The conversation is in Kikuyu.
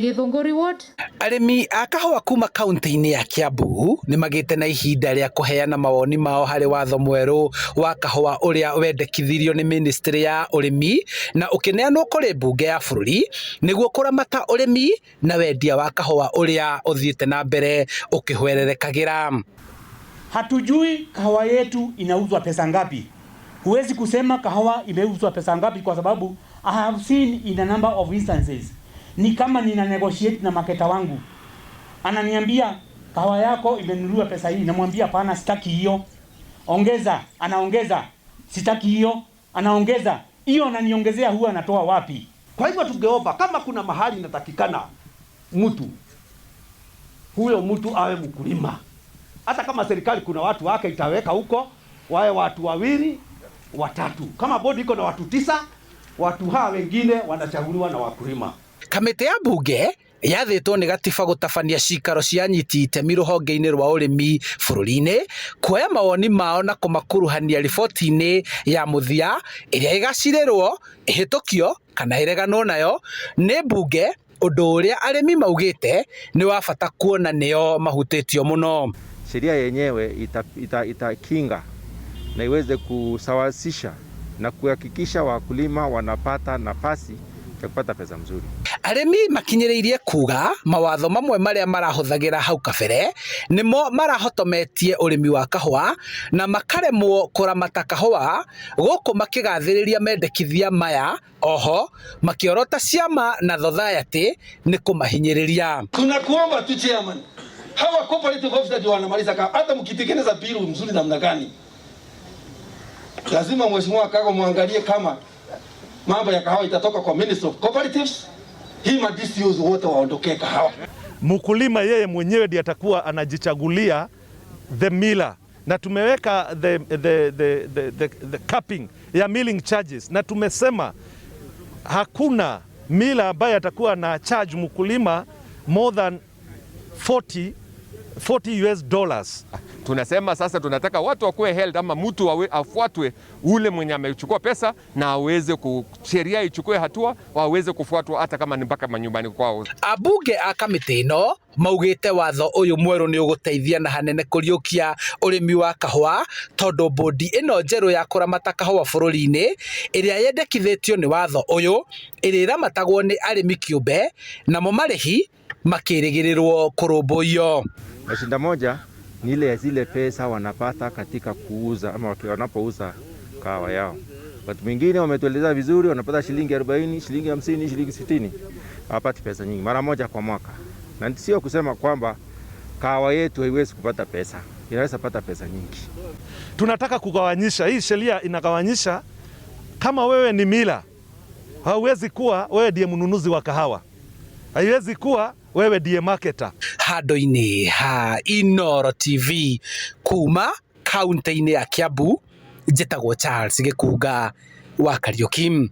Githunguri Ward. Arĩmi a kahũa kuma kaunti-inĩ ya Kiambu nĩ magĩte na ihinda rĩa kũheana mawoni mao harĩ watho mwerũ wa kahũa ũrĩa wendekithirio nĩ ministry ya ũrĩmi na ũkĩneanwo kũrĩ mbunge ya bũrũri nĩguo kũramata ũrĩmi na wendia wa kahũa ũrĩa ũthiĩte na mbere ũkĩhwererekagĩra. Hatujui kahawa yetu inauzwa pesa ngapi. Huwezi kusema kahawa imeuzwa pesa ngapi kwa sababu I have seen in a number of instances. Ni kama nina negotiate na marketer wangu, ananiambia kahawa yako imenunuliwa pesa hii, namwambia hapana, sitaki hiyo, ongeza. Anaongeza, sitaki hiyo, anaongeza hiyo, ananiongezea, huwa anatoa wapi? Kwa hivyo tungeomba kama kuna mahali inatakikana mtu huyo mtu awe mkulima, hata kama serikali kuna watu wake itaweka huko, wawe watu wawili watatu. Kama bodi iko na watu tisa, watu hawa wengine wanachaguliwa na wakulima. Kamĩtĩ ya mbunge yathĩtwo nĩ gatiba gũtabania cikaro cia anyiti itemi rũhonge-inĩ rwa ũrĩmi bũrũri-inĩ kuoya mawoni mao na kũmakuruhania riboti-inĩ ya mũthia ĩrĩa ĩgacirĩrwo ĩhĩtũkio kana ĩreganwo nayo nĩ mbunge ũndũ ũrĩa arĩmi maugĩte nĩ wa bata kuona nĩo mahutĩtio mũno. Sheria yenyewe itakinga ita, ita na iweze kusawasisha na kuhakikisha wakulima wanapata nafasi ya kupata pesa mzuri. Arĩmi makinyĩrĩirie kuga mawatho mamwe marĩa marahũthagĩra hau kabere nĩmo marahotometie ũrĩmi wa kahũa na makaremwo kũramata kahũa gũkũ makĩgathĩrĩria mendekithia maya oho makĩorota ciama na thothayathi nĩ kũmahinyĩrĩria. Tunakuomba tu chairman, hawa cooperative officers ndio wanamaliza kahawa. Hata mkitengeneza bill mzuri namna gani, lazima mheshimiwa Kago muangalie kama mambo ya kahawa itatoka kwa Minister of Cooperatives. Hii ma DCOs wote waondokee kahawa. Mkulima yeye mwenyewe ndiye atakuwa anajichagulia the miller, na tumeweka the capping ya milling charges, na tumesema hakuna miller ambaye atakuwa na charge mkulima more than 40 US dollars. Tunasema sasa tunataka watu wakuwe held ama mtu afuatwe ule mwenye amechukua pesa na aweze sheria ichukue hatua waweze kufuatwa hata kama ni mpaka manyumbani kwao. Ambunge a kamĩtĩ ĩno maugĩte watho ũyũ mwerũ nĩ ũgũteithia na hanene kũriũkia ũrĩmi wa kahũa tondũ bodi ĩno njerũ ya kũramata kahũa bũrũri-inĩ ĩrĩa yendekithĩtio nĩ watho ũyũ ĩrĩramatagwo nĩ arĩmi kĩũmbe namo marĩhi makĩrĩgĩrĩrwo kũrũmbũiyo. Na shinda moja ni ile ya zile pesa wanapata katika kuuza ama wanapouza kahawa yao. Watu wengine wametueleza vizuri, wanapata shilingi 40, shilingi 50, shilingi 60. Hawapati pesa nyingi mara moja kwa mwaka. Na sio kusema kwamba kahawa yetu haiwezi kupata pesa, inaweza pata pesa nyingi. Tunataka kugawanyisha, hii sheria inagawanyisha. Kama wewe ni miller, hauwezi kuwa wewe ndiye mnunuzi wa kahawa, haiwezi kuwa wewe ndiye marketer. Handũ-inĩ ha Inooro TV kuma kaunti-inĩ ya Kiambu njĩtagwo Charles Gĩkunga wa Kariuki.